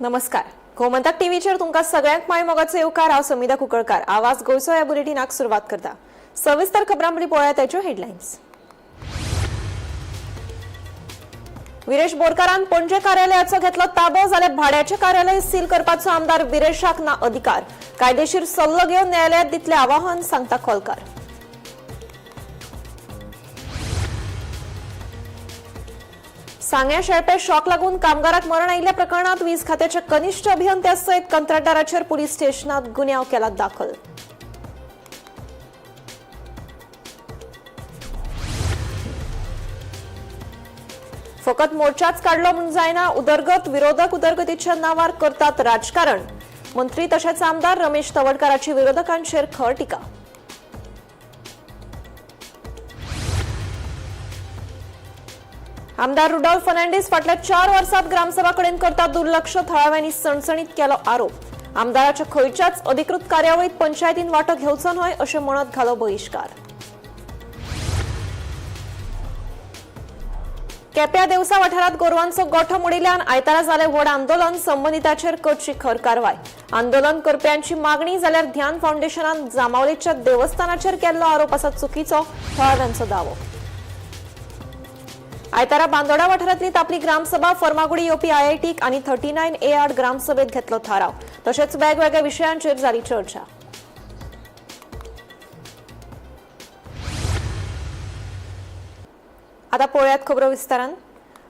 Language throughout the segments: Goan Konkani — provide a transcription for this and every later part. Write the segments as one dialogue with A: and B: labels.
A: नमस्कार, गोमंतक टीव्हीचेर तुमकां सगळ्यांक माय मोगाचो येवकार. हांव समिधा कुंकळकार. आवाज गोंयचो ह्या बुलेटिनाक सुरवात करता. सविस्तर खबरां पयलीं पळोवया ताच्यो हेडलायन्स. विरेश बोरकारान पणजे कार्यालयाचो घेतलो ताबो, जाल्यार भाड्याचें कार्यालय सील करपाचो आमदार विरेशाक ना अधिकार. कायदेशीर सल्लो घेवन न्यायालयात दितले आवाहन, सांगता खोलकार. सांग्या शेळपे शॉक लागून कामगाराक मरण आयिल्ल्या प्रकरणात वीज खात्याच्या कनिष्ठ अभियंत्या सयत कंत्राटदाराचेर पुलीस स्टेशनात गुन्यांव केला दाखल. फकत मोर्चाच काडलो म्हूण जायना, उदरगत विरोधक उदरगतीच्या नावार करतात राजकारण. मंत्री तशेंच आमदार रमेश तवडकाराची विरोधकांचेर खर टिका. आमदार रुडॉल्फ फर्नांडीस फाटल्या 4 वर्सात ग्रामसभा कडेन करतात दुर्लक्ष, थळाव्यांनी सणसणीत केलो आरोप. आमदाराच्या खंयच्याच अधिकृत कार्यावळीत पंचायतीन वांटो घेवचो न्हय अशें म्हणत घालो बहिश्कार. केप्या देवसा वाठारात गोरवांचो गोठो मोडिल्ल्यान आयतारा जालें व्हड आंदोलन. संबंदिताचेर करची खर कारवाय. आंदोलन करप्यांची मागणी, जाल्यार ध्यान फावंडेशनान जांबावलेच्या देवस्थानाचेर केल्लो आरोप आसा चुकीचो, थळाव्यांचो दावो. आयतारा बांदोडा वाठारांतली तापली ग्रामसभा. फर्मागुडी येवपी आयआयटीक आनी 39A आड ग्रामसभेत घेतलो थाराव. तशेंच वेगवेगळ्या विशयांचेर जाली चर्चा. आता पळोवयात खबरो विस्तारान.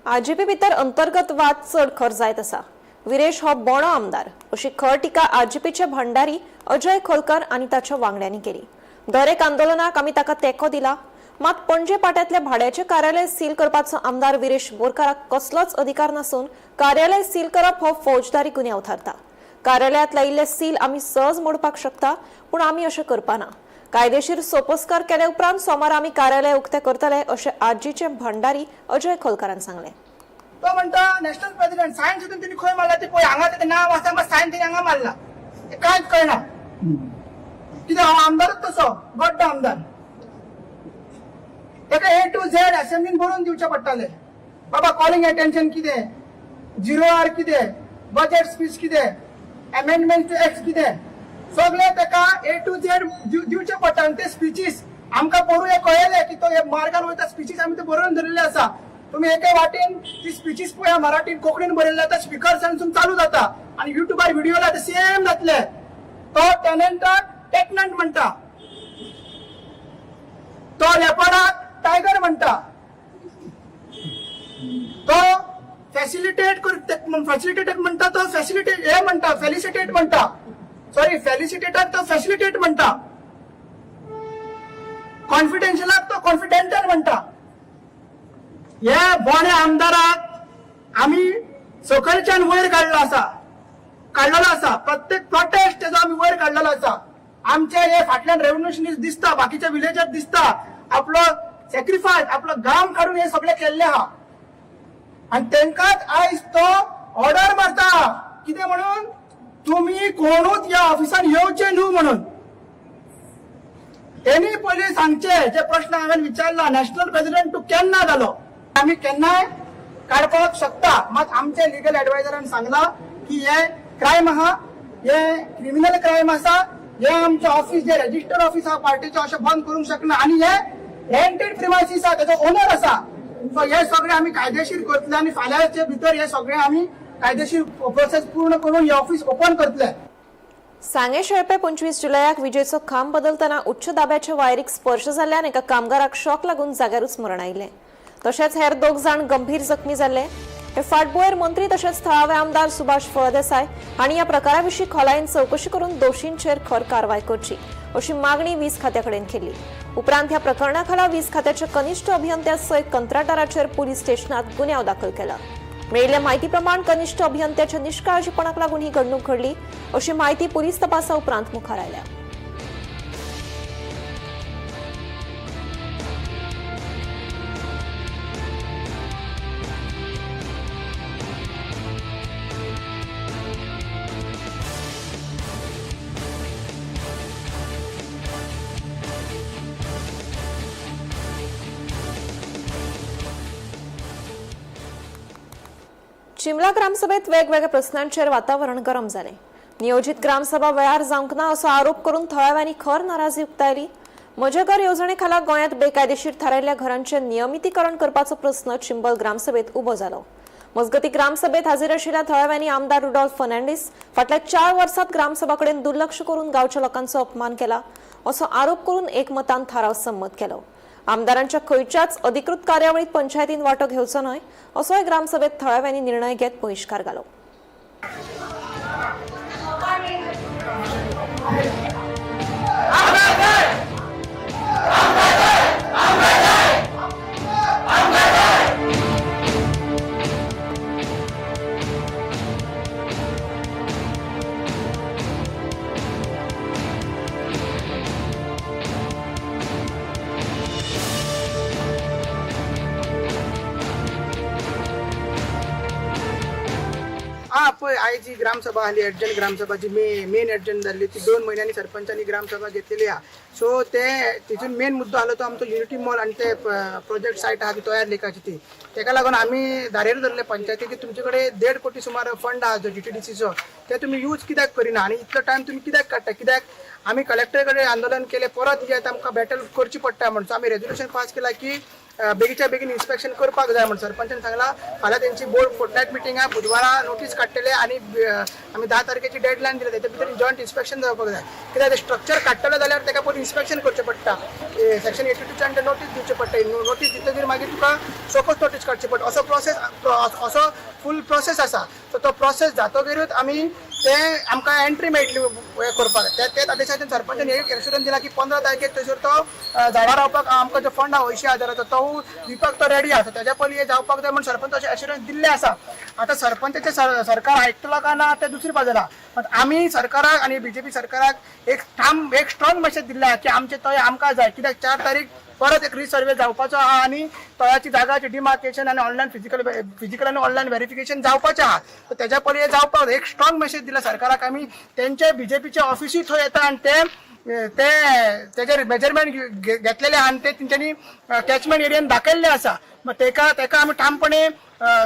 A: आरजीपी भितर अंतर्गत वाद चड खर जायत आसा. विरेश हो बोणो आमदार अशी खर टिका आरजीपीचे भंडारी अजय खोलकर आनी ताच्या वांगड्यांनी केली. दरेक आंदोलनाक आमी ताका तेंको दिला, मात पणजे पाट्यांतल्या भाड्याचें कार्यालय सील करपाचो आमदार विरेश बोरकाराक कसलोच अधिकार नासून कार्यालय सील करप हो फौजदारी गुन्यांव थारता. कार्यालयात लायिल्ले सील आमी सहज मोडपाक शकता, पूण आमी अशें करपाना. कायदेशीर सोपस्कार केले उपरांत सोमारा आमी कार्यालय उक्तें करतले, अशें आरजीचे भंडारी अजय खोलकारान सांगलें.
B: तो म्हणटा नॅशनल प्रेसिडेंट सायन सुद्दां तिने खंय मारला ते पळय. हांगा तेजें नांव आसा, मात सायन तिने हांगा मारला, ते कांयच कळना. कित्याक हांव आमदारूच तसो गड्डो आमदार. ताका ए टू झेड असेंब्लीन बरोवन दिवचें पडटालें. बाबा, कॉलिंग एटेन्शन कितें, झिरो आर कितें, बजेट स्पीच कितें, अमेंडमेंट टू एक्ट कितें, सगळें ताका ए टू झेड दिवचें पडटा. आनी ते स्पिचीस आमकां पोरूं हें कळयलें की तो हे मार्गान वयता. स्पिचीस आमी ते बरोवन धरिल्ले आसा. तुमी एके वाटेन ती स्पिचीस पळया, मराठीन कोंकणीन बरयल्ले आतां स्पिकर्सांसून चालू जाता आनी युट्यूबार व्हिडिओ लायता, सेम जातले. तो टेनंटाक टेकनंट म्हणटा, तो लेपर्डाक टायगर म्हणटा, तो फॅसिलिटेट फॅसिलिटेटर म्हणटा, तो फॅसिलिटेट हे म्हणटा, फेलिसिटेट म्हणटा, सॉरी, फेलिसिटेटाक तो फॅसिलिटेट म्हणटा, कॉन्फिडेन्शियलाक तो कॉन्फिडेंटल म्हणटा. हे बोणे आमदाराक आमी सकयच्यान वयर काडलो आसा, काडलेलो आसा. प्रत्येक प्रोटेस्ट तेजो आमी वयर काडलेलो आसा. आमचे हे फाटल्यान रेव्होल्युशनिस्ट दिसता, बाकीच्या विलेजात दिसता. आपलो सॅक्रिफायस, आपलो घाम काडून हे सगळे केल्ले आहा आनी तेंकाच आयज तो ऑर्डर मारता. कितें म्हणून? तुमी कोणूच ह्या ऑफिसान येवचे न्हू म्हणून. तेणी पयलीं सांगचे, जे प्रश्न हांवें विचारला, नॅशनल प्रेसिडेंट तूं केन्ना जालो? आमी केन्नाय काडपाक शकता, मात आमचे लिगल एडवायझरान सांगला की हे क्रायम आहा, हे क्रिमिनल क्रायम आसा. हे आमचे ऑफिस जे रजिस्टर्ड ऑफिस आहा पार्टीचे, अशें बंद करूंक शकना आनी हे रेंटेड प्रिमायसीस आहा, तेजो ओनर आसा. सो हे सगळे आमी कायदेशीर करतले आनी फाल्यांचे भितर हे सगळे आमी कायदेशीर प्रोसेस पूर्ण करून हे ऑफिस ओपन करतले.
A: सांगें शेळपे 25 जुलयाक विजेचो खांब बदलतना उच्च दाब्याच्या वायरीक स्पर्श जाल्ल्यान एका कामगाराक शॉक लागून जाग्यारूच मरण आयिल्लें. तशेंच हेर दोग जाण गंभीर जखमी जाल्ले. हे फाटभुंयेर मंत्री तशेंच थळावे आमदार सुभाष फळदेसाय हांणी ह्या प्रकारा विशीं खोलायेन चवकशी करून दोशींचेर खर कारवाय करची अशी मागणी वीज खात्या कडेन केली. उपरांत ह्या प्रकरणा खाला वीज खात्याच्या कनिष्ठ अभियंत्या सयत कंत्राटदाराचेर पुलीस स्टेशनात गुन्यांव दाखल केला. मेळिल्ल्या माहिती प्रमाण कनिष्ठ अभियंत्याच्या निष्काळजीपणाक लागून ही घडणूक घडली अशी माहिती पुलीस तपासा उपरांत मुखार आयल्या. चिमला ग्रामसभेत वेगवेगळ्या प्रस्नांचेर वातावरण गरम जालें. नियोजित ग्रामसभा वेळार जावंक ना असो आरोप करून थळाव्यांनी खर नाराजी उक्तायली. म्हजें घर येवजणे खाला गोंयांत बेकायदेशीर थारायल्ल्या घरांचें नियमितीकरण करपाचो प्रस्न चिंबल ग्रामसभेत उबो जालो. मजगतीं ग्रामसभेत हाजीर आशिल्ल्या थळाव्यांनी आमदार रुडॉल्फ फर्नांडीस फाटल्या 4 वर्सात ग्रामसभा कडेन दुर्लक्ष करून गांवच्या लोकांचो अपमान केला असो आरोप करून एकमतान थाराव संमत केलो. आमदारांच्या खंयच्याच अधिकृत कार्यावळीत पंचायतीन वांटो घेवचो न्हय असोय ग्रामसभेत थळाव्यांनी निर्णय घेत बहिश्कार घालो.
B: हा पळय आयज जी ग्रामसभा आली अर्जंट ग्रामसभा जी मेन अर्जंट जाल्ली ती 2 म्हयन्यांनी सरपंचांनी ग्रामसभा घेतलेली आहा. सो ते तितून मेन मुद्दो आलो तो आमचो युनिटी मॉल आनी ते प्रोजेक्ट सायट आहा ती तयार लेखाची ती तेका लागून आमी धारेर धरले पंचायती की तुमचे कडेन 1.5 कोटी सुमार फंड आहा जो जीटीडीसीचो ते तुमी यूज कित्याक करिना आनी इतलो टायम तुमी कित्याक काडटा. कित्याक आमी कलेक्टर कडेन आंदोलन केलें परत जे आमकां बॅटल करची पडटा म्हण. सो आमी रेजोल्युशन पास केला की बेगीच्या बेगीन इन्स्पेक्शन करपाक जाय म्हण सरपंचान सांगला. फाल्यां तेंची बोर्ड फोर्टनायट मिटींग आहा, बुधवारा नोटीस काडटले आनी आमी 10 तारखेची डेडलायन दिल्या तेच्या भितर जॉयंट इन्स्पेक्शन जावपाक जाय. कित्याक ते स्ट्रक्चर काडटले जाल्यार तेका पयलीं इन्स्पेक्शन करचें पडटा, सेक्शन 82 अंडर नोटीस दिवचें पडटा. नोटीस दितकीर मागीर तुका शोकॉज नोटीस काडची पडटा. असो प्रोसेस असो फूल प्रोसेस आसा. सो तो प्रोसेस जातकीरूच आमी ते आमकां एंट्री मेळटली हें करपाक. तेच आदेशाचेर सरपंचान एक एश्युरन्स दिला की 15 तारखेक थंयसर तो झाडां रावपाक आमकां जो फंड आहा 80,000 तो दिवपाक तो रेडी आसा. तेज्या पयलीं हें जावपाक जाय म्हूण सरपंच अशें एश्युरन्स दिल्लें आसा. आतां सरपंचाचें सरकार आयकतलो काय ना तें दुसरी बाजून आहा. पण आमी सरकाराक आनी बीजेपी सरकाराक एक ठाम एक स्ट्रॉंग मेसेज दिल्ले आहा की आमचे तोय आमकां जाय. कित्याक 4 तारीख परत एक रिसर्वे जावपाचो आहा आनी तळ्याची जागाचे डिमार्केशन आनी ऑनलायन फिजिकल आनी ऑनलायन व्हेरिफिकेशन जावपाचें आहा. तर तेज्या पयलीं जावपाक एक स्ट्रॉंग मेसेज दिला सरकाराक. आमी तेंचे बीजेपीचे ऑफिसूय थंय येता आनी ते ते तेजेर मेजरमेंट घेतलेले आहा आनी ते तेंच्यांनी कॅचमेंट एरियान दाखयल्ले आसा. मग तेका तेका आमी ठामपणे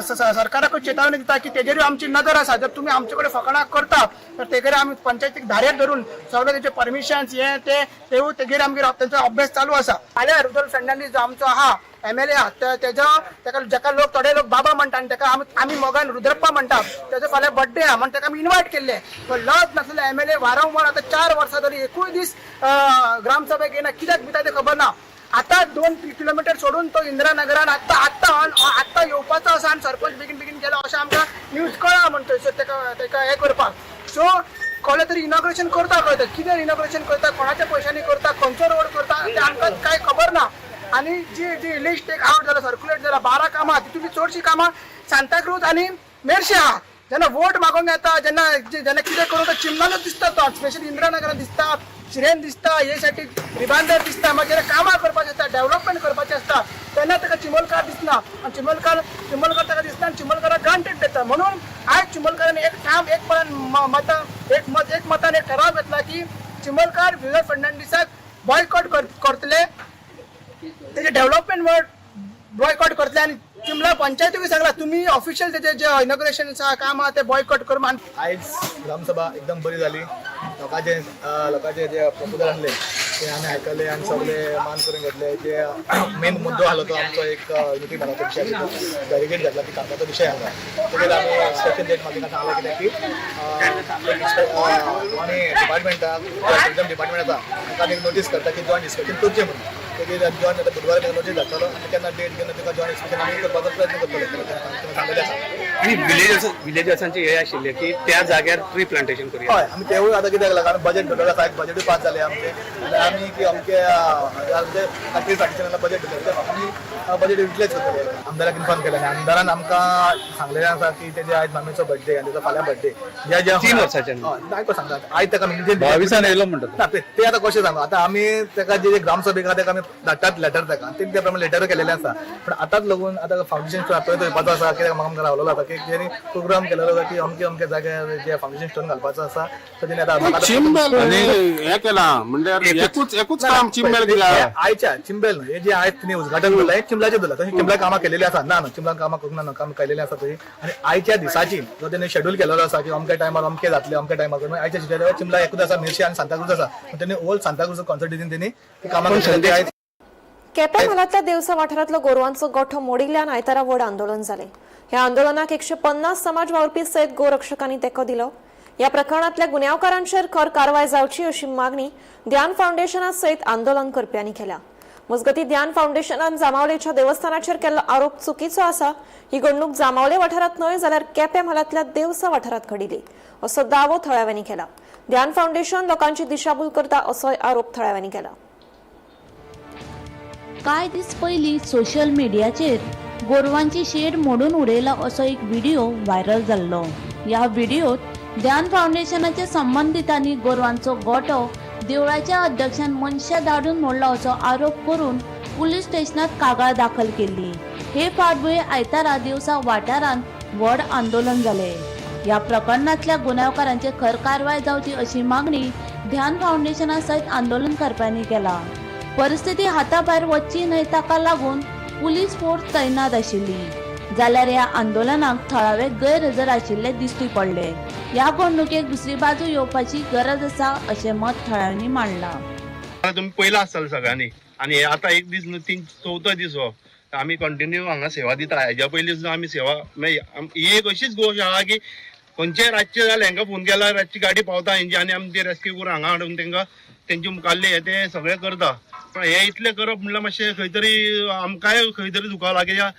B: सरकाराकूय चेतावणी दिता की तेजेरूय आमची नदर आसा. जर तुमी आमचे कडेन फकाणां करता तर तेजेर आमी पंचायतीक धारेर धरून सगळे तेजे परमिशन्स हे ते तेवूय तेजेर आमगेर तेंचो अभ्यास चालू आसा. फाल्यां रुदोल्फ फर्नांडीस जो आमचो आहा एमएलए आहा तेजो तेका जेका लोक थोडे लोक बाबा म्हणटा आनी तेका आमी मोगान रुद्रप्पा म्हणटा, तेजो फाल्यां बड्डे आहा म्हण तेका आमी इनवायट केल्ले. तो लज नासलेलो एमएलए वारंवार आतां 4 वर्सां जाली एकूय दीस ग्रामसभेक येना. कित्याक भिता तें खबर ना. आतां 2 किलोमिटर सोडून तो इंदिरा नगरान आत्तां आत्तां आत्तां येवपाचो आसा आनी सरपंच बेगीन बेगीन गेलो अशें आमकां न्यूज कळ्ळा म्हण थंयसर तेका तेका हें करपाक. सो कोणें तरी इनॉग्रेशन करता कळटा कितें इनॉग्रेशन करता, कोणाच्या पयशांनी करता, खंयचो रोड करता तें आमकां कांय खबर ना. आनी जी जी लिस्ट एक आवट जाला सर्क्युलेट जाला 12 कामां तितूंतलीं चडशीं कामां सांताक्रूज आनी मेरशे आहा. जेन्ना वोट मागोवंक येता जेन्ना जेन्ना कितें करूं तो चिमणानूच दिसता, तो स्पेशली इंदिरा नगरान दिसता, शिरेन दिसता, हे सायडीक रिबांदर दिसता. मागीर जेन्ना कामां करपाचें आसता, डेवलपमेंट करपाचें आसता तेन्ना ताका चिमोलकार दिसना आनी चिमोलकार चिमोलकार ताका दिसना आनी चिमोलकाराक ग्रांटेड दिता. म्हणून आयज चिमोलकारान एक ठाम एकपणान मतां एक मत एक मतान एक ठराव घेतला की चिमोलकार विजय फर्नांडीसाक बॉयकॉट करतले, तेजे डेव्हलपमेंट वर्ड बॉयकॉट करतले. आनी चिमला पंचायतीकूय सांगला तुमी ऑफिशियल तेजे जे इनॉग्रेशन काम आहा ते बॉयकॉट करून आनी
C: आयज ग्रामसभा एकदम बरी जाली. लोकांचे लोकांचे जे प्रपोजल आसले ते आमी आयकले आनी सगळे मान करून घेतले. जे मेन मुद्दो आसलो तो आमचो एक युनिटी मॉलाचो विशय आसलो, बॅरिगेड घातला ती कामाचो विशय आसा. तेजेर आमी इन्स्पेक्शन डेट मागीर सांगलें कितें की आमी डिपार्टमेंटाक टुरिजम डिपार्टमेंट आसा ताका एक नोटीस करता की जॉयंट इन्स्पेक्शन करचें म्हणून. तेजेर जॉयंट आतां बुधवारा ताका नोटीस धाडटलो आनी केन्ना डेट घेवन ताका जॉयंट इन्स्पेक्शन आमी करपाचो प्रयत्न करतले सांगलेलें आसा.
D: आनी विलेजर्सांचे हे आशिल्ले की त्या जाग्यार ट्री प्लांटेशन करूया.
C: हय, आमी तेवूय आतां कित्याक लागून बजेट घडोवं आसा, बजेटूय पास जालें आमचें आनी आमी की अमके आमचे ट्री प्लांटेशनाक बजेट दिलें, आमी बजेट युटिलायज करतले. आमदाराक इन्फॉर्म केलें आनी आमदारान आमकां सांगलेलें आसा की तेजे आयज मामीचो बड्डे आनी तेजो फाल्यां बड्डे ज्या ज्या
D: 3 वर्सांच्यान.
C: हय, आयको सांगता आयज ताका
E: 22 येयलो म्हणटा.
C: ना ते आतां कशें सांगू, आतां आमी ताका जे ग्रामसभेक आहा ताका आमी धाडटात लेटर ताका तेणी त्या प्रमाणे लेटर केलेले आसा. पण आतांच लागून आतां फावंडेशन स्टोन आतां थंयपाचो आसा, कित्याक म्हाका आमकां रावलेलो आसा की तेणी प्रोग्राम केलेलो आसा की अमके अमके जाग्यार जे फावंडेशन स्टोन घालपाचो आसा, तर तेणी आतां म्हाका आतां-
E: चिंबेल हे केला म्हणल्यार एकूच एकूच काम चिंबेल
C: हे
E: कित्याक
C: आयच्या चिंबेल न्हय, हे जे आयज तिने उद्घाटन केलं हे चिंबलाचे दिला, तशें चिंबला कामां केलेली आसा. ना ना, चिंबलान कामां करूंक ना, ना काम केलेली आसा थंय. आनी आयच्या दिसाची जो तेणे शेड्यूल केलेलो आसा की अमक्या टायमार अमके जातले, अमक्या टायमार करून आयच्या दिसाचे चिंबला एकूच आसा, मिरशी आनी सांताक्रूज आसा. पण तेणी ओल्ड सांताक्रूज कॉन्सर्ट तेणी ती कामां केलेली आयज.
A: केपें म्हालांतल्या देवसा वाठारांतलो गोरवांचो गोठो मोडिल्ल्यान आयतारा व्हड आंदोलन जालें. ह्या आंदोलनाक 150 समाज वावुरपी सयत गोरक्षकांनी तेंको दिलो. ह्या प्रकरणांतल्या गुन्यांवकारांचेर खर कारवाय जावची अशी मागणी ध्यान फावंडेशना सयत आंदोलन करप्यांनी केल्या. मजगतीं, ध्यान फावंडेशनान जांबावलेच्या देवस्थानाचेर केल्लो आरोप चुकीचो आसा. ही घडणूक जांबावले वाठारांत न्हय जाल्यार केपें म्हालांतल्या देवसा वाठारांत घडिल्ली असो दावो थळाव्यांनी केला. ध्यान फावंडेशन लोकांची दिशाभूल करता असोय आरोप थळाव्यांनी केला.
F: कांय दीस पयलीं सोशल मिडियाचेर गोरवांची शेड मोडून उडयला असो एक व्हिडिओ व्हायरल जाल्लो. ह्या व्हिडिओत ध्यान फावंडेशनाच्या संबंदितांनी गोरवांचो गोठो देवळाच्या अध्यक्षान मनशां धाडून मोडला असो आरोप करून पुलीस स्टेशनात कागाळ दाखल केल्ली. हे फाटभुंयेर आयतारा दिवसा वाठारांत व्हड आंदोलन जालें. ह्या प्रकरणांतल्या गुन्यांवकारांचेर खर कारवाय जावची अशी मागणी ध्यान फावंडेशना सयत आंदोलन करप्यांनी केला. परिस्थिती हाताभायर वच्ची न्हय ताका लागून पुलीस फोर्स तैनात आशिल्ली, जाल्यार ह्या आंदोलनाक थळावे गैरहजर आशिल्ले दिश्टी पडले. ह्या घडणुकेक दुसरी बाजू येवपाची गरज आसा अशें मत थळाव्यांनी मांडलां.
G: आता तुमी पयला आसतले सगळ्यांनी आनी हे आतां एक दीस न्हू, तीन चवथो दीस हो आमी कंटिन्यू हांगा सेवा दिता. हेज्या पयलीं सुद्दां आमी सेवा मागीर ही एक अशीच गोशाळा की खंयचेय रातचें जाल्यार हांकां फोन केल्यार रातची गाडी पावता हेंची आनी आमी ती रेस्क्यू करून हांगा हाडून तांकां तेंचे मुखाल्ले हे ते सगळें करता. पण हे इतलें करप म्हणल्यार मातशें खंय तरी आमकांय खंय तरी दुखावला, कित्याक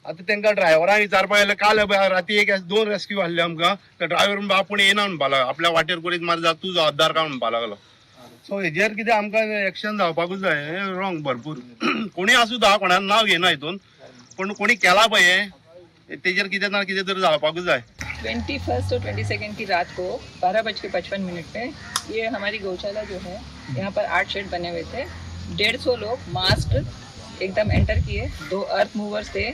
G: आतां तांकां ड्रायव्हरांक विचारपा गेल्यार काल राती एक दोन रेस्क्यू आहले आमकां, त्या ड्रायव्हर म्हणपा आपूण येना म्हणपा लागलो, आपल्या वाटेर करीत मार जा तूं जबाबदार काय म्हणपा लागलो. सो हेजेर कितें आमकां एक्शन जावपाकूच जाय. हें रॉंग भरपूर. कोणी आसूं दा, कोणाक नांव घेयना हितून, पूण कोणी केलां पळय हें, तेजेर कितें ना कितें तरी जावपाकूच जाय.
H: 21 और 22 की रात को 12:55 पे ये हमारी गौशाला जो है, यहाँ पर 8 शेड बने हुए थे. 150 लोग मास्क एकदम एंटर किए. दो अर्थ मूवर्स थे,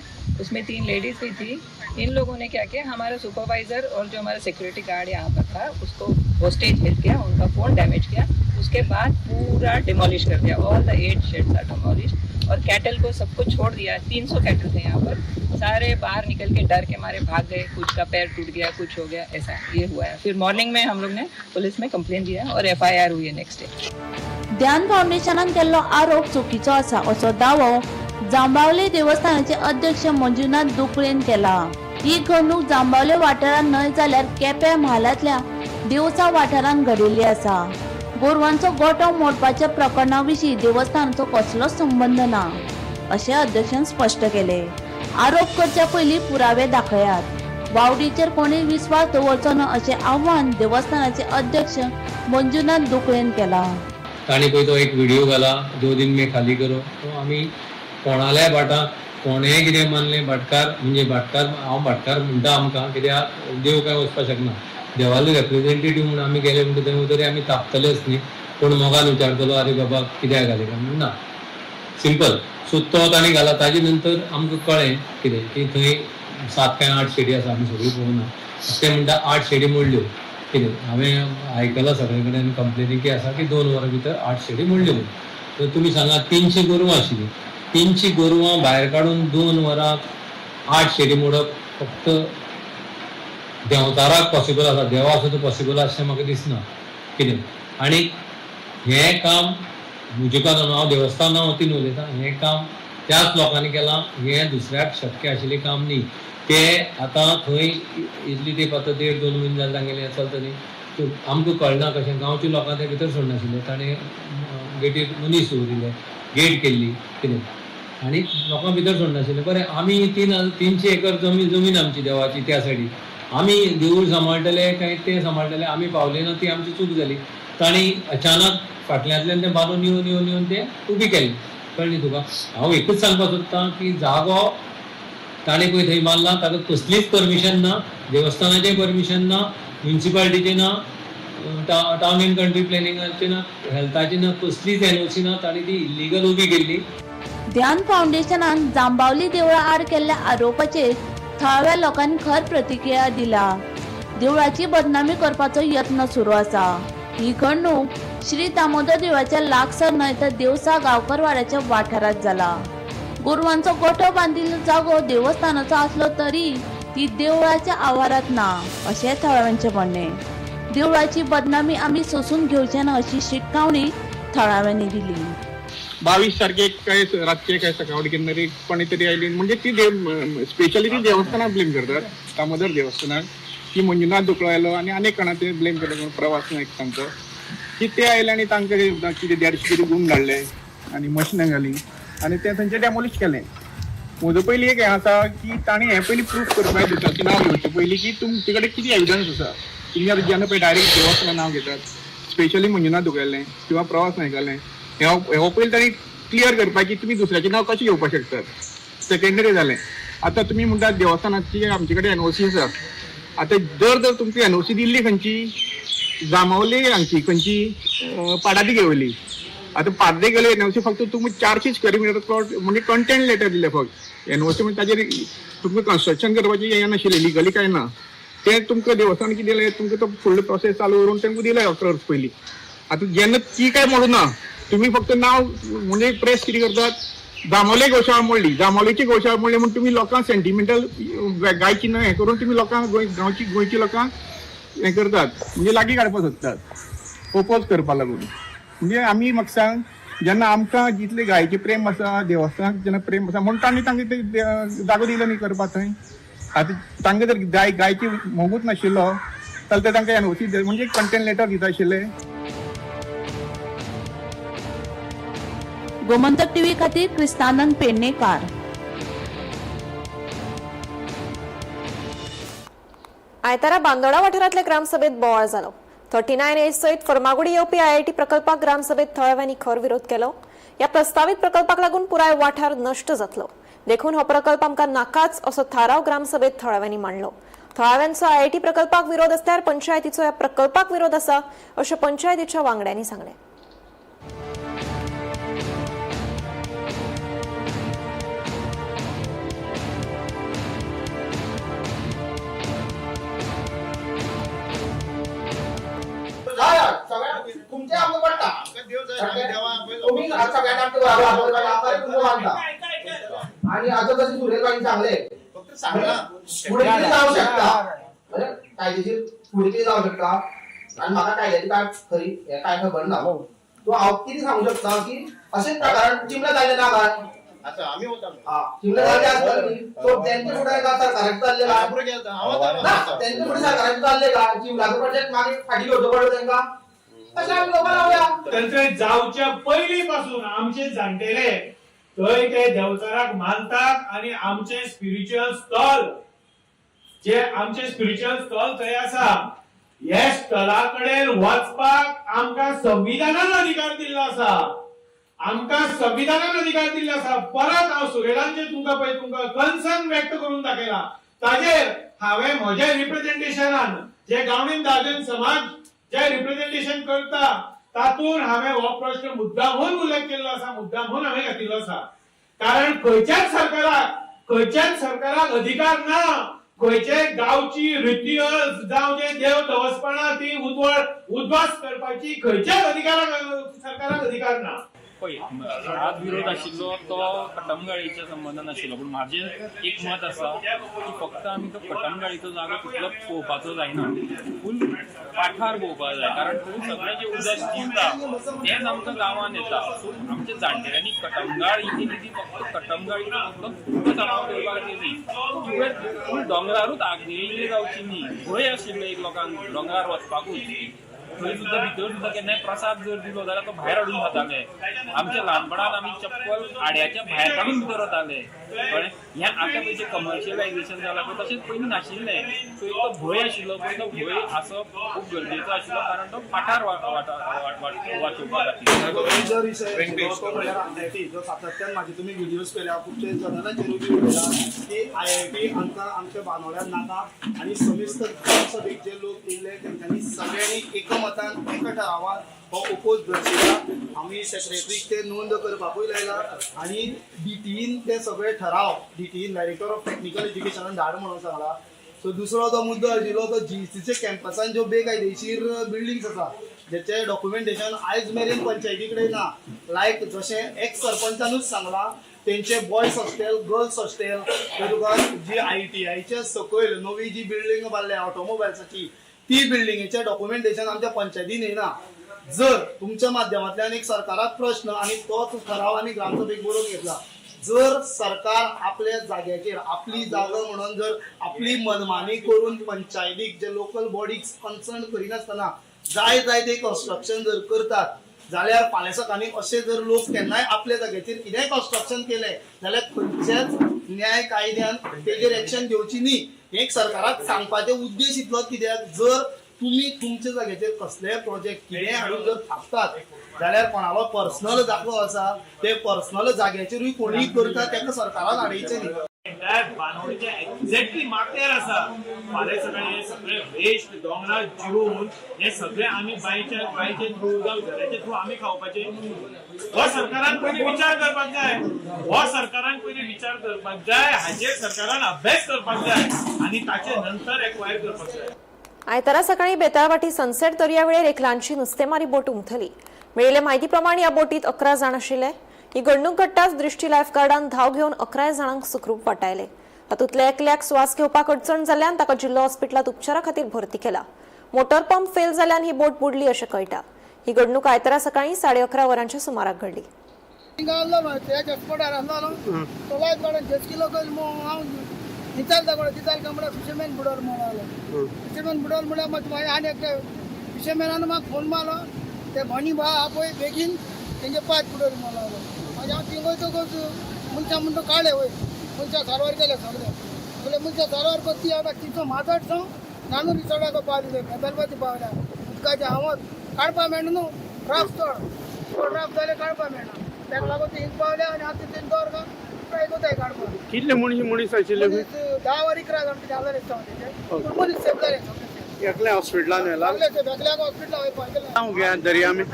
H: उसमें तीन लेडीज भी थी. इन लोगों ने क्या किया, हमारा सुपरवाइजर और जो हमारा सिक्योरिटी गार्ड यहाँ पर था, उसको होस्टेज हेल्ड किया, उनका फ़ोन डैमेज किया. उसके बाद पूरा डिमोलिश कर दिया. All the 8 sheds are demolish और कैटल को सबको छोड़ दिया. 300 कैटल थे यहाँ पर, सारे बाहर निकल के डर के मारे भाग गए. कुछ का पैर टूट गया, कुछ हो गया, ऐसा ये हुआ है. फिर मॉर्निंग में हम लोग ने पुलिस में कंप्लेन दिया और एफआईआर हुई है नेक्स्ट डे.
F: ध्यान फावंडेशनान केल्लो आरोप चुकीचो आसा असो दावो जांबावले देवस्थानाचे अध्यक्ष मंजुनाथ दुकळेन केला. ही घडणूक जांबावले वाठारांत न्हय जाल्यार केपें म्हालांतल्या देवसा वाठारांत घडिल्ली आसा. गोरवांचो गोठो मोडपाच्या प्रकरणा विशीं देवस्थानाचो कसलोच संबंद ना अशें अध्यक्षान स्पश्ट केलें. आरोप करच्या पयलीं पुरावे दाखयात, वावडीचेर कोणी विस्वास दवरचो ना अशें आव्हान देवस्थानाचे अध्यक्ष मंजुनाथ दुकळेन केलां.
I: ताणी पळय तो एक व्हिडिओ घाला, 2 दिन में खाली करो. तो आमी कोणाल्याय भाटाक कोणेय कितें मानलें, भाटकार म्हणजे भाटकार, हांव भाटकार म्हणटा आमकां, कित्याक देव काय वचपाक शकना. देवालो रेप्रेझेंटेटीव म्हणून आमी गेले म्हणटा तरी आमी तापतलेच न्ही. कोण मोगान विचारतलो, आरे बाबा कित्याक घाले काय म्हणून, ना, सिंपल. सो तो ताणी घाला. ताजे नंतर आमकां कळ्ळें कितें की थंय सात काय आठ शेडी आसा. आमी सगळी पळोवना. ते म्हणटा आठ शेडी मोडल्यो. कितें हांवें आयकलां सगळे कडेन कंप्लेनी की आसा की 2 वरां भितर आठ शेडी मोडल्यो म्हणून. तर तुमी सांगा, 300 गोरवां आशिल्लीं, 300 गोरवां भायर काडून 2 वरां आठ शेडी मोडप फक्त देंवचाराक पॉसिबल आसा, देवा सुद्दां पॉसिबल आसा अशें म्हाका दिसना. कितें आनी हें काम म्हजे कारण हांव देवस्थाना वतीन उलयतां, हें काम त्याच लोकांनी केलां, हें दुसऱ्याक शक्य आशिल्लें काम न्ही. ते आतां थंय इतली तेंप आतां देड दोन म्हयने जाले तांगेलें हें चलता न्ही. सो आमकां कळना कशें गांवच्या लोकांक ते भितर सोडनाशिल्ले. ताणें गेटीर मनीस दवरिल्ले, गेट केल्ली कितें आनी लोकांक भितर सोडनाशिल्ले. बरें, आमी 300 एकर जमीन जमीन आमची देवाची, त्या सायडीक आमी देवूळ सांबाळटले काय ते सांबाळटले? आमी पावले ना, ती आमची चूक जाली. तांणी अचानक फाटल्यांतल्यान ते बांदून येवन येवन येवन ते उबी केली. कळ्ळी तुका? हांव एकूच सांगपाक सोदतां की जागो ताणें पळय थंय बांदला, ताका कसलीच परमिशन ना, देवस्थानाचें परमिशन ना, म्युनिसिपालिटीचें ना. टावन अँड कंट्री प्लॅनिंगाची ना, हेल्थाची ना, कसलीच एनओसी ना, तांणी ती इल्लिगल उबी केल्ली.
F: ध्यान फावंडेशनान जांबावली देवळा आड केल्ल्या आरोपाचेर थळाव्या लोकांनी खर प्रतिक्रिया दिल्या. देवळाची बदनामी करपाचो यत्न सुरू आसा. ही घडणूक श्री दामोदर देवळाच्या लागसर न्हय तर देवसा गांवकरवाड्याच्या वाठारांत जाला. गोरवांचो गोठो बांदिल्लो जागो देवस्थानाचो आसलो तरी ती देवळाच्या आवारांत ना अशें थळाव्यांचें म्हणणें. देवळाची बदनामी आमी सोसून घेवचे ना अशी शिटकावणी थळाव्यांनी दिली.
J: 22 तारखेक काय रातचे काय सकाळी केन्ना तरी कोणी तरी आयली म्हणजे ती स्पेशली ती देवस्थानाक ब्लेम करतात, दामोदर देवस्थानाक, की मंजुनाथ दुकळो आयलो आनी अनेक कोणा ते ब्लेम करतात, प्रवास नायक तांचो की ते आयले आनी तांकां कितें 150 तरी गूण धाडले आनी मशिनां घाली आनी ते थंयचें डेमोलिश केलें. म्हजो पयलीं एक हें आसा की तांणी हें पयलीं प्रूफ करपाक दिता नांव घेवचें पयलीं की तुमचे कडेन कितें एविडन्स आसा. तुमी आतां जेन्ना पळय डायरेक्ट देवस्थाना नांव घेतात, स्पेशली मंजुनाथ दुकळेलें किंवा प्रवास नायकालें, हो पयलीं तांणी क्लियर करपाक की तुमी दुसऱ्याचें नांव कशें घेवपाक शकतात. सेकेंडरी जालें, आतां तुमी म्हणटात देवस्थानाची आमचे कडेन एनओसी आसा. आतां जर तुमकां एनओसी दिल्ली खंयची, जांबावली हांगची खंयची पाडादी घेवली, आतां पाड्डे गेले एनओसी फक्त तुमी 400 स्क्वेअर मिटर प्लॉट म्हणजे कंटेंट लेटर दिले फक्त. एनओसी म्हणजे ताजेर तुमकां कन्स्ट्रक्शन करपाची हें नाशिल्लें, लिगली कांय ना. तें तुमकां देवस्थान कितें दिलें, तुमकां तो फुडलो प्रोसेस चालू करून तांकां दिलें 11 वर्स पयलीं. आतां जेन्ना ती काय मोडूं ना, तुमी फक्त नांव म्हणजे प्रेस कितें करतात, जांबावले गोशाळा मोडली, जांबावलेची गोशाळा मोडली म्हूण तुमी लोकांक सेंटिमेंटल गायची न्हय हें करून तुमी लोकांक गांवची गोंयची लोकांक हें करतात, म्हणजे लागीं काडपाक सोदतात, ओपोज करपाक लागून. म्हणजे आमी म्हाका सांग, जेन्ना आमकां जितलें गायचें प्रेम आसा, देवस्थानाक जेन्ना प्रेम आसा म्हूण तांणी तांकां ते जागो दिलो न्ही करपाक थंय. आतां तांकां जर गायची मोगूच नाशिल्लो जाल्यार ते तांकां एनओसी म्हणजे कंटेंट लेटर दिता आशिल्ले.
F: गोमंतक टीव्ही खातीर क्रिस्तानंद पेडणेकार.
A: आयतारा बांदोडा वाठारांतल्या ग्रामसभेत बोवाळ जालो. 39A सयत फर्मागुडी येवपी आयआयटी प्रकल्पाक ग्रामसभेत थळाव्यांनी खर विरोध केलो. ह्या प्रस्तावीत प्रकल्पाक लागून पुराय वाठार नश्ट जातलो, देखून हो प्रकल्प आमकां नाकाच असो थाराव ग्रामसभेत थळाव्यांनी मांडलो. थळाव्यांचो आयआयटी प्रकल्पाक विरोध आसल्यार पंचायतीचो ह्या प्रकल्पाक विरोध आसा अशें पंचायतीच्या वांगड्यांनी सांगलें.
K: तुमचे आमकां पडटा, तुमी सगळ्यांना आमकां मानता आनी आतां जशें सुरेश भाईन सांगलें फुडें कितें जावंक शकता, म्हणजे कायदेशीर फुडें कितें जावंक शकता आनी म्हाका कायद्याची काय खरी हें कांय खबर ना. सो हांव कितें सांगूंक शकता की अशेंच प्रकारान चिमला जाल्लें ना काय, चिमला जाल्लें आसतलें न्ही, सो तेंचे फुडें काय सरकाराचें चल्लें काय ना, तेंचे फुडें सरकाराचें चल्लें काय, चिमलाचो प्रोजेक्ट मागीर फाटीं घेवचो पडलो तेंकां.
L: थंय जावच्या पयलीं पासून आमचे जाणटेले थंय ते देवचाराक मानतात आनी आमचे स्पिरिच्युअल स्थल जे आमचे स्पिरिच्युअल स्थल थंय आसा, हे स्थला कडेन वचपाक आमकां संविधानान अधिकार दिल्लो आसा, आमकां संविधानान अधिकार दिल्लो आसा. परत हांव सुरेलांचे तुमकां पळय तुमकां कन्सर्न व्यक्त करून दाखयला. ताजेर हांवें म्हज्या रिप्रेझेंटेशनान जे गावडीन दादन समाज जे रिप्रेझेंटेशन करता तातूंत हांवें हो प्रश्न मुद्दामून उल्लेख केल्लो आसा, मुद्दामून हांवें घातिल्लो आसा. कारण खंयच्याच सरकाराक अधिकार ना खंयचे गांवची रिच्युअल्स जावं जे देव देवस्पणां ती उद्वास करपाची खंयच्याच अधिकाराक सरकाराक अधिकार ना.
M: पळय, आज विरोध आशिल्लो तो कटमगाळीच्या संबंदान आशिल्लो, पूण म्हाजें एक मत आसा की फक्त आमी तो कटमगाळीचो जागो तितलो पळोवपाचो जायना, फूल वाठार पळोवपाक जाय, कारण थंय सगळें जें उदक जिरता तेंच आमकां गांवांत येता. सो आमच्या जाणटेल्यांनी कटमगाळ ही केली ती फक्त कटमगाळीचो फक्त तणाव दवरपा खातीर न्ही, तुवें फूल दोंगरारूच आग्नेय जावची न्ही, भंय आशिल्लो एक लोकांक दोंगरार वचपाकूच. थंय सुद्दां भितर सुद्दां केन्नाय प्रसाद जर दिलो जाल्यार तो भायर हाडून खाताले. आमच्या ल्हानपणान आमी चप्पल आड्याच्या भायर काडून भितर वताले, कळ्ळें. हें आतां पळय जें कमर्शियलायजेशन जालां पळय तशेंच पयलीं नाशिल्लें. सो एक तो भंय आशिल्लो, पूण तो भंय आसप खूब गरजेचो आशिल्लो, कारण तो पाठार वाचोवपा खातीर.
N: जो सातत्यान म्हाजे तुमी व्हिडियोज पळयल्या, खुबशे जनांचेरूय बी उलयला की आयआयटी आमकां आमच्या बांदोड्यान नाका आनी समिस्त ग्रामसभेक जे लोक येयले तेंच्यांनी सगळ्यांनी एकमत मतान एका ठरावान हो ओपोज दर्शयला. आमी सेक्रेटरीक ते नोंद करपाकूय लायला आनी डीटीईन ते सगळे ठराव डीटीईन, डायरेक्टर ऑफ टेक्निकल एज्युकेशनान धाड म्हणून सांगला. सो दुसरो जो मुद्दो आशिल्लो तो जीईसीच्या कॅम्पसान ज्यो बेकायदेशीर बिल्डिंग्स आसा, ज्याचे डॉक्युमेंटेशन आयज मेरेन पंचायती कडेन ना, लायक जशें एक्स सरपंचानूच सांगलां, तेंचे बॉयज हॉस्टेल, गर्ल्स हॉस्टेल, तुका जी आयटीआयच्या सकयल नवी जी बिल्डींग बांदल्या ऑटोमोबायल्साची, ती बिल्डिंगेचें डॉक्युमेंटेशन आमच्या पंचायतीन येना. जर तुमच्या माध्यमांतल्यान एक सरकाराक प्रश्न आनी तोच ठराव आमी ग्रामसभेक बरोवन घेतला, जर सरकार आपल्या जाग्याचेर आपली जागा म्हणून जर आपली मनमानी करून पंचायतीक, जे लोकल बॉडीक कन्सर्न करिनासतना जाय जाय ते कन्स्ट्रक्शन जर करतात जाल्यार फाल्यां सकाळीं अशे जर लोक केन्नाय आपल्या जाग्याचेर कितेंय कन्स्ट्रक्शन केलें जाल्यार खंयच्याच न्याय कायद्यान तेजेर एक्शन घेवची न्ही. हें सरकाराक सांगपाचे उद्देश इतलोच, कित्याक जर तुमी तुमच्या जाग्याचेर कसलेय प्रोजेक्ट कितेंय हाडून जर थापतात जाल्यार कोणालो पर्सनल जागो आसा ते पर्सनल जाग्याचेरूय कोणीय करता ताका सरकारान हाडयचें न्ही.
L: एंटायर बानवडीच्या एक्झॅक्टली माथ्यार आसा. फाल्यां सकाळी हे सगळे वेस्ट दोंगरार जिरोवन हे सगळे आमी बांयचे थ्रू जावं झऱ्याचे थ्रू आमी खावपाचे. हो सरकारान पयलीं विचार करपाक जाय. हो सरकारान पयलीं विचार करपाक जाय. हाचेर सरकारान अभ्यास करपाक जाय आनी ताचे नंतर एक्वायर करपाक जाय.
A: आयतारा सकाळी बेताळभाटी सनसेट दर्यावेळेर एक ल्हानशी नुस्तेमारी बोट उमथली. मेळिल्ले म्हायती प्रमाण ह्या बोटीत 11 जाण आशिल्ले. ही घडणूक घडटाच दृष्टी लायफगार्डान धांव घेवन 11 जाणांक सुखरूप वाटायले. तातूंतल्या एकल्याक स्वास घेवपाक अडचण जाल्ल्यान ताका जिल्लो हॉस्पिटलांत उपचारा खातीर भरती केला. मोटर पंप फेल जाल्ल्यान ही बोट बुडली अशें कळटा. ही घडणूक आयतारा सकाळी 11:30 वरांच्या सुमाराक घडली.
B: फिशरमॅन बुडोल म्हणून, फिशरमॅन बुडोल म्हळ्यार मागीर आनी एकटे फिशरमॅनान म्हाका फोन मारलो, ते भणी बा आपय बेगीन तेंचे पांच बुडोल म्हणून लागलो. मागीर हांव थिंग वयतकच मनशां म्हणटा काडले वयर, मनशां सारवार केले सगळे. म्हणल्यार मनशां सारवार करता ती आतां तिचो माजट जावं नानू रिसॉर्टाक पावले, बेलबाती पावल्या. उदकाचें हांवच काडपा मेळना न्हू, राफ चड चड राफ जालें काडपा मेळना. ताका लागून ते हिंग पावले आनी आतां तेंचे दवर ट्राय कोताय काडपाक.
E: कितले मनीस मनीस आशिल्ले?
B: मनीस 10 वर 11 जाण कितें जालें दिसता तेजे, पूण मनीस सेफ जाले सगळे.
E: एकले हॉस्पिटलान व्हेला?
B: सगळे सेफ, एकल्याक हॉस्पिटल हांवें पळयलें.
E: हो गया दरिया में?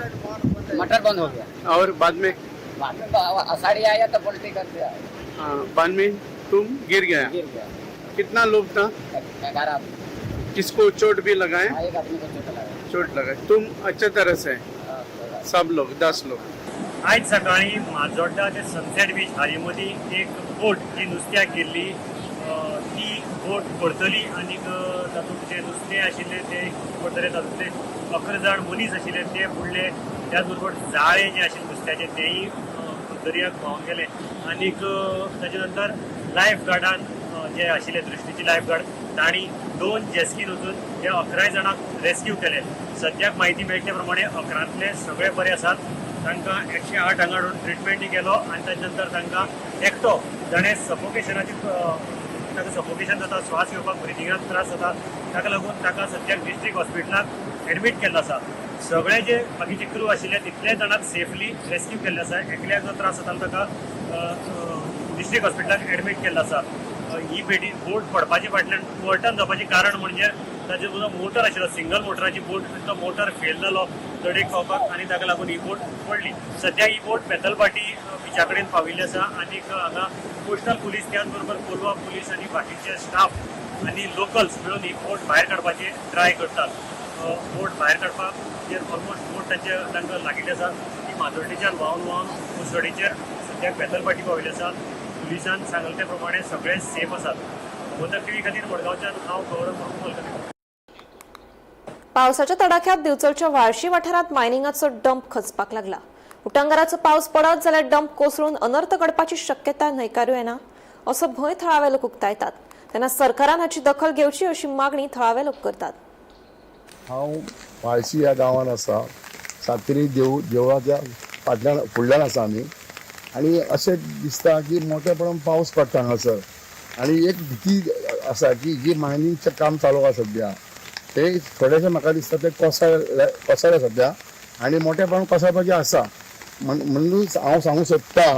O: मोटर बंद हो गया.
E: और बाद में?
O: बाद में आषाढ़ी आया तो पलटी कर दिया.
E: हाँ, बाद में तुम गिर गया?
O: गिर गया.
E: कितना लोग था?
O: 11.
E: किसको चोट भी लगाए?
O: हाँ, एक आदमी को चोट लगा.
E: चोट लगाए. तुम अच्छे तरह से?
O: हाँ, थोड़ा।
E: सब लोग 10 लोग.
P: आयज सकाळीं माजोड्डा ते सनसेट बीच हाजे मदीं एक बोट जी नुस्त्याक गेल्ली, ती बोट पडतली आनीक तातूंत जे नुस्तें आशिल्लें ते पडटले. तातूंतले 11 जाण मनीस आशिल्ले ते बुडले. त्याच बरोबर जाळें जें आशिल्लें नुस्त्याचें तेंय दर्याक व्हांवन गेलें. आनीक ताजे नंतर लायफ गार्डान जे आशिल्ले दृश्टीचे लायफ गार्ड, तांणी 2 जेस्कीन वचून हे 11 जाणांक रेस्क्यू केले. सद्याक म्हायती मेळटे प्रमाणे 11तले सगळे बरे आसात. तांकां 108 हांगा हाडून ट्रिटमेंटय केलो आनी ताजे नंतर तांकां एकटो जाणें सफोकेशनाची, ताका सफोकेशन जाता, श्वास घेवपाक ब्रिदिंगाक त्रास जाता, ताका लागून ताका सद्याक डिस्ट्रिक्ट हॉस्पिटलाक एडमीट केल्लो आसा. सगळे जे बाकीचे क्रू आशिल्ले तितले जाणांक सेफली रेस्क्यू केल्ले आसा. एकल्याक जो त्रास जातालो ताका डिस्ट्रिक्ट हॉस्पिटलाक एडमीट केल्लो आसा. ही बेटी बोट पडपाचे फाटल्यान ओवरटर्न जावपाचें कारण म्हणजे ताजे जो मोटर आशिल्लो, सिंगल मोटराची बोट, तो मोटर फेल जालो दडेक पावपाक आनी ताका लागून ही बोट पडली. सद्या ही बोट बेतलभाटी बिचा कडेन पाविल्ली आसा आनीक हांगा कोस्टल पुलीस, त्याच बरोबर कोलवा पुलीस आनी बाकीचे स्टाफ आनी लोकल्स मेळून ही बोट भायर काडपाची ट्राय करतात. बोट भायर काडपाक जे ऑलमोस्ट बोट तांचे तांकां लागिल्ली आसा. ती माजोड्डेच्यान व्हांवन व्हांवन कुसडीचेर सद्याक बेतलभाटी पाविल्ली आसा. पुलिसान सांगले ते प्रमाणे सगळे सेफ आसात. गोमंतक टीव्ही खातीर मडगांवच्यान हांव गौरव प्रभू कोलकते.
A: पावसाच्या तडाख्यात दिवचलच्या व्हाळशी वाठारांत मायनिंगाचो डंप खचपाक लागला. उटंगाराचो पावस पडत जाल्यार डंप कोसळून अनर्थ घडपाची शक्यता न्हयकारू येना असो भंय थळावे लोक उक्तायतात. तेन्ना सरकारान हाची दखल घेवची अशी मागणी थळावे लोक करतात.
Q: हांव व्हाळशी ह्या गांवांत आसा. सातेरी देवळाच्या फाटल्यान फुडल्यान आसा आमी आनी अशें दिसता की मोठ्या प्रमाणात पावस पडटा हांगासर आनी एक भिती आसा की जी मायनिंगचें काम चालू आसा सद्या ते थोडेशें म्हाका दिसता ते कोसळ्ळे सद्या आनी मोठ्या प्रमाणात कोसळपाचें आसा. म्हणून हांव सांगूंक सोदता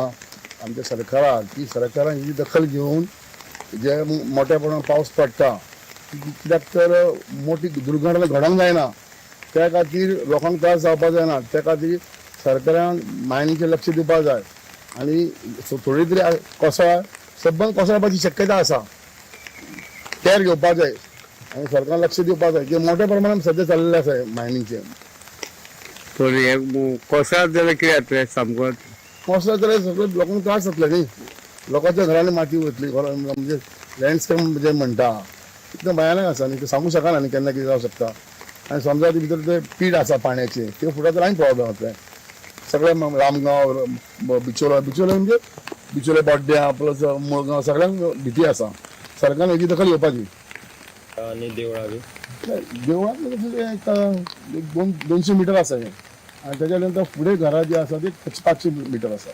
Q: आमच्या सरकाराक की सरकारान ही दखल घेवन जे मोठ्या प्रमाणात पावस पडटा, कित्याक तर मोठी दुर्घटना घडोवंक जायना. त्या खातीर लोकांक त्रास जावपाक जायना. त्या खातीर सरकारान मायनीचेर लक्ष दिवपाक जाय आनी थोडी तरी कोसळ सबंद कोसळपाची शक्यता आसा, केअर घेवपाक जाय आनी सरकारान लक्ष दिवपाक जाय की मोठ्या प्रमाणात सद्या चाललेलें आसा मायनींगचें.
E: पूण हें कोसळत जाल्यार कितें जातलें सामको?
Q: कोसळत जाल्यार सगळे लोकांक त्रास जातले न्ही, लोकांच्या घरांनी माती वतली, म्हणजे लँडस्केप जे म्हणटा इतलें भयानक आसा न्ही, सांगू शकना न्ही केन्ना कितें जावं शकता. आनी समजा ती भितर ते पीठ आसा पाण्याचे ते फुडत जाल्यार आनी प्रॉब्लेम जातले. सगळे रामगांव, बिचोले, बिचोले म्हणजे बिचोले, बोड्ड्यां प्लस मुळगांव सगळ्यांक भिती आसा. सरकारान हेजी दखल घेवपाची.
M: आनी देवळां बी?
Q: देवळां एक 200 मिटर आसा हें, आनी तेज्या नंतर फुडें घरां जी आसा ती 500 मिटर आसा.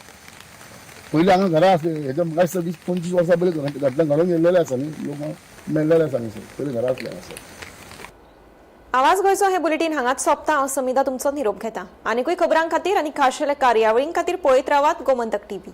Q: पयलीं हांगा घरां आसली, हेच्या म्हाका दिसता 20-25 वर्सां पयलीं घटना घडून गेल्लेले आसा न्ही, लोक मेल्लेले आसा हांगासर, पयलीं घरां आसले हांगासर.
A: आवाज गोंयचो हे बुलेटीन हांगाच सोंपता. हांव समिधा तुमचो निरोप घेता. आनीकूय खबरां खातीर आनी खाशेल्या कार्यावळीं खातीर पळयत रावात गोमंतक टीव्ही.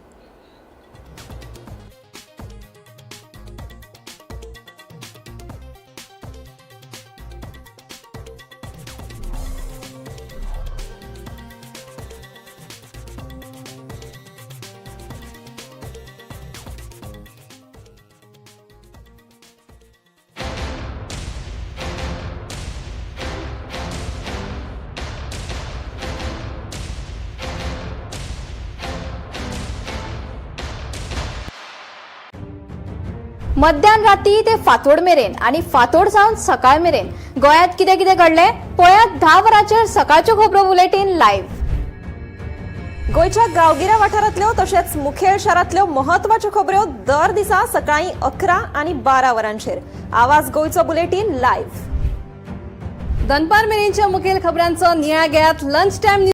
R: मध्यान राती ते फांतोड मेरेन आनी फांतोड जावन सकाळ मेरेन गोंयांत कितें कितें घडलें पळयात 10 वरांचेर सकाळच्यो खबरो बुलेटीन लायव्ह.
A: गोंयच्या गांवगिऱ्या वाठारांतल्यो तशेंच मुखेल शारांतल्यो म्हत्वाच्यो खबऱ्यो दर दिसा सकाळीं 11 आनी 12 वरांचेर आवाज गोंयचो बुलेटीन लायव्ह.
R: दनपार मेरेनच्या मुखेल खबरांचो नियाळ घेयात लंच टायम.